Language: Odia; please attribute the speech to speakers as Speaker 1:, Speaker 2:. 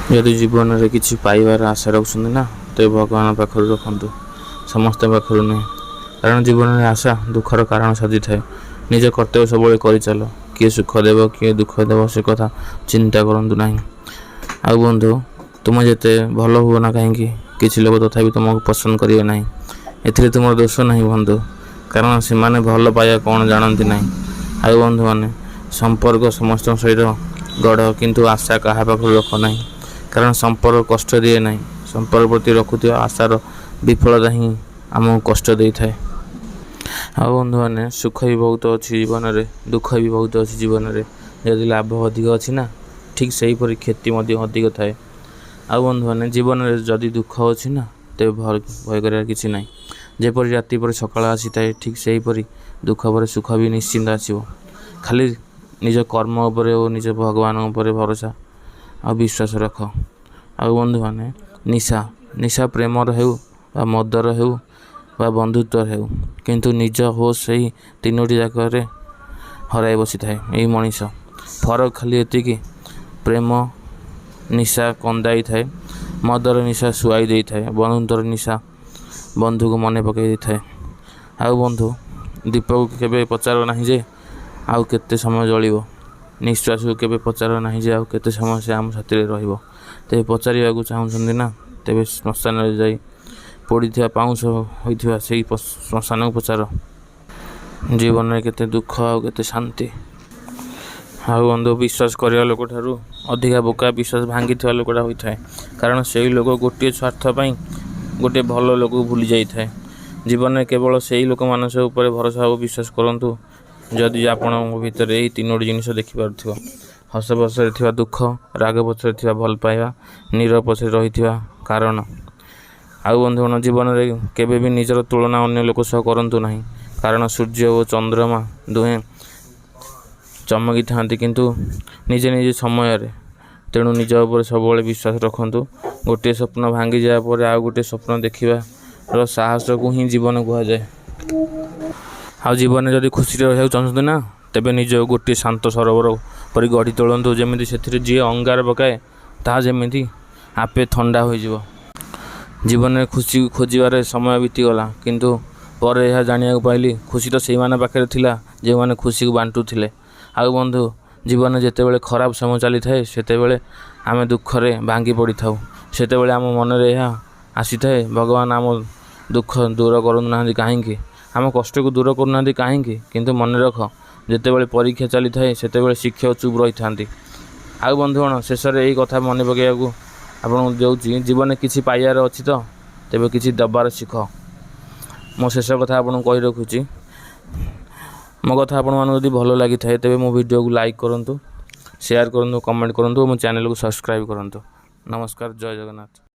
Speaker 1: ଯଦି ଜୀବନରେ କିଛି ପାଇବାର ଆଶା ରଖୁଛନ୍ତି ନା, ତେବେ ଭଗବାନଙ୍କ ପାଖରୁ ରଖନ୍ତୁ, ସମସ୍ତଙ୍କ ପାଖରୁ ନୁହେଁ। କାରଣ ଜୀବନରେ ଆଶା ଦୁଃଖର କାରଣ ସାଜିଥାଏ। ନିଜ କର୍ତ୍ତବ୍ୟ ସବୁବେଳେ କରିଚାଲ। କିଏ ସୁଖ ଦେବ, କିଏ ଦୁଃଖ ଦେବ, ସେ କଥା ଚିନ୍ତା କରନ୍ତୁ ନାହିଁ। ଆଉ ବନ୍ଧୁ, ତୁମେ ଯେତେ ଭଲ ହୁଅ ନା କାହିଁକି, କିଛି ଲୋକ ତଥାପି ତୁମକୁ ପସନ୍ଦ କରିବେ ନାହିଁ। ଏଥିରେ ତୁମର ଦୋଷ ନାହିଁ ବନ୍ଧୁ, କାରଣ ସେମାନେ ଭଲ ପାଇବା କ'ଣ ଜାଣନ୍ତି ନାହିଁ। ଆଉ ବନ୍ଧୁମାନେ, ସମ୍ପର୍କ ସମସ୍ତଙ୍କ ସହିତ ଗଢ଼, କିନ୍ତୁ ଆଶା କାହା ପାଖରୁ ରଖ ନାହିଁ। କାରଣ ସମ୍ପର୍କ କଷ୍ଟ ଦିଏ ନାହିଁ, ସମ୍ପର୍କ ପ୍ରତି ରଖୁଥିବା ଆଶାର ବିଫଳତା ହିଁ ଆମକୁ କଷ୍ଟ ଦେଇଥାଏ। ଆଉ ବନ୍ଧୁମାନେ, ସୁଖ ବି ବହୁତ ଅଛି ଜୀବନରେ, ଦୁଃଖ ବି ବହୁତ ଅଛି ଜୀବନରେ। ଯଦି ଲାଭ ଅଧିକ ଅଛି ନା, ଠିକ୍ ସେହିପରି କ୍ଷତି ମଧ୍ୟ ଅଧିକ ଥାଏ। ଆଉ ବନ୍ଧୁମାନେ, ଜୀବନରେ ଯଦି ଦୁଃଖ ଅଛି ନା, ତେବେ ଭୟ କରିବାର କିଛି ନାହିଁ। ଯେପରି ରାତି ପରେ ସକାଳ ଆସିଥାଏ, ଠିକ୍ ସେହିପରି ଦୁଃଖ ପରେ ସୁଖ ବି ନିଶ୍ଚିନ୍ତ ଆସିବ। ଖାଲି ନିଜ କର୍ମ ଉପରେ ଓ ନିଜ ଭଗବାନଙ୍କ ଉପରେ ଭରସା ଆଉ ବିଶ୍ୱାସ ରଖ। ଆଉ ବନ୍ଧୁମାନେ, ନିଶା ନିଶା ପ୍ରେମର ହେଉ ବା ମଦର ହେଉ ବା ବନ୍ଧୁତ୍ୱର ହେଉ, କିନ୍ତୁ ନିଜ ହୋସ୍ ସେହି ତିନୋଟି ଯାକରେ ହରାଇ ବସିଥାଏ ଏଇ ମଣିଷ। ଫରକ ଖାଲି ଏତିକି, ପ୍ରେମ ନିଶା କନ୍ଦାଇଥାଏ, ମଦର ନିଶା ଶୁଆଇ ଦେଇଥାଏ, ବନ୍ଧୁତ୍ୱର ନିଶା ବନ୍ଧୁକୁ ମନେ ପକାଇ ଦେଇଥାଏ। ଆଉ ବନ୍ଧୁ, ଦୀପକୁ କେବେ ପଚାର ନାହିଁ ଯେ ଆଉ କେତେ ସମୟ ଜଳିବ। ନିଶ୍ୱାସକୁ କେବେ ପଚାର ନାହିଁ ଯେ ଆଉ କେତେ ସମୟ ସେ ଆମ ସାଥିରେ ରହିବ। ତେବେ ପଚାରିବାକୁ ଚାହୁଁଛନ୍ତି ନା, ତେବେ ଶ୍ମଶାନରେ ଯାଇ ପୋଡ଼ିଥିବା ପାଉଁଶ ହୋଇଥିବା ସେଇ ଶ୍ମଶାନକୁ ପଚାର, ଜୀବନରେ କେତେ ଦୁଃଖ ଆଉ କେତେ ଶାନ୍ତି। ଆଉ ବନ୍ଧୁ, ବିଶ୍ୱାସ କରିବା ଲୋକଠାରୁ ଅଧିକା ବୋକା ବିଶ୍ୱାସ ଭାଙ୍ଗିଥିବା ଲୋକଟା ହୋଇଥାଏ। କାରଣ ସେଇ ଲୋକ ଗୋଟିଏ ସ୍ୱାର୍ଥ ପାଇଁ ଗୋଟିଏ ଭଲ ଲୋକକୁ ଭୁଲି ଯାଇଥାଏ। ଜୀବନରେ କେବଳ ସେଇ ଲୋକମାନଙ୍କ ଉପରେ ଭରସା ଓ ବିଶ୍ୱାସ କରନ୍ତୁ, ଯଦି ଆପଣଙ୍କ ଭିତରେ ଏହି ତିନୋଟି ଜିନିଷ ଦେଖିପାରୁଥିବ: ହସ ପଛରେ ଥିବା ଦୁଃଖ, ରାଗ ପଛରେ ଥିବା ଭଲ ପାଇବା, ନୀରବ ପଛରେ ରହିଥିବା କାରଣ। ଆଉ ବନ୍ଧୁଗଣ, ଜୀବନରେ କେବେ ବି ନିଜର ତୁଳନା ଅନ୍ୟ ଲୋକ ସହ କରନ୍ତୁ ନାହିଁ। କାରଣ ସୂର୍ଯ୍ୟ ଓ ଚନ୍ଦ୍ରମା ଦୁହେଁ ଚମକିଥାନ୍ତି, କିନ୍ତୁ ନିଜ ନିଜ ସମୟରେ। ତେଣୁ ନିଜ ଉପରେ ସବୁବେଳେ ବିଶ୍ୱାସ ରଖନ୍ତୁ। ଗୋଟିଏ ସ୍ୱପ୍ନ ଭାଙ୍ଗିଯିବା ପରେ ଆଉ ଗୋଟିଏ ସ୍ୱପ୍ନ ଦେଖିବାର ସାହସକୁ ହିଁ ଜୀବନ କୁହାଯାଏ। ଆଉ ଜୀବନରେ ଯଦି ଖୁସିରେ ରହିବାକୁ ଚାହୁଁଛନ୍ତି ନା, ତେବେ ନିଜକୁ ଗୋଟିଏ ଶାନ୍ତ ସରୋବର ପରି ଗଢ଼ି ତୋଳନ୍ତୁ, ଯେମିତି ସେଥିରେ ଯିଏ ଅଙ୍ଗାର ପକାଏ, ତାହା ଯେମିତି ଆପେ ଥଣ୍ଡା ହୋଇଯିବ। ଜୀବନରେ ଖୁସି ଖୋଜିବାରେ ସମୟ ବିତିଗଲା, କିନ୍ତୁ ପରେ ଏହା ଜାଣିବାକୁ ପାଇଲି, ଖୁସି ତ ସେଇମାନଙ୍କ ପାଖରେ ଥିଲା ଯେଉଁମାନେ ଖୁସିକୁ ବାଣ୍ଟୁଥିଲେ। ଆଉ ବନ୍ଧୁ, ଜୀବନରେ ଯେତେବେଳେ ଖରାପ ସମୟ ଚାଲିଥାଏ, ସେତେବେଳେ ଆମେ ଦୁଃଖରେ ଭାଙ୍ଗି ପଡ଼ିଥାଉ। ସେତେବେଳେ ଆମ ମନରେ ଏହା ଆସିଥାଏ, ଭଗବାନ ଆମ ଦୁଃଖ ଦୂର କରୁନାହାନ୍ତି କାହିଁକି? ଆମ କଷ୍ଟକୁ ଦୂର କରୁନାହାନ୍ତି କାହିଁକି? କିନ୍ତୁ ମନେ ରଖ, ଯେତେବେଳେ ପରୀକ୍ଷା ଚାଲିଥାଏ, ସେତେବେଳେ ଶିକ୍ଷକ ଚୁପ୍ ରହିଥାନ୍ତି। ଆଉ ବନ୍ଧୁଗଣ, ଶେଷରେ ଏଇ କଥା ମନେ ପକାଇବାକୁ ଆପଣଙ୍କୁ ଦେଉଛି, ଜୀବନରେ କିଛି ପାଇବାର ଅଛି ତ ତେବେ କିଛି ଦେବାର ଶିଖ। ମୋ ଶେଷ କଥା ଆପଣଙ୍କୁ କହି ରଖୁଛି, ମୋ କଥା ଆପଣମାନଙ୍କୁ ଯଦି ଭଲ ଲାଗିଥାଏ, ତେବେ ମୋ ଭିଡ଼ିଓକୁ ଲାଇକ୍ କରନ୍ତୁ, ସେୟାର କରନ୍ତୁ, କମେଣ୍ଟ କରନ୍ତୁ ଓ ମୋ ଚ୍ୟାନେଲକୁ ସବସ୍କ୍ରାଇବ୍ କରନ୍ତୁ। ନମସ୍କାର, ଜୟ ଜଗନ୍ନାଥ।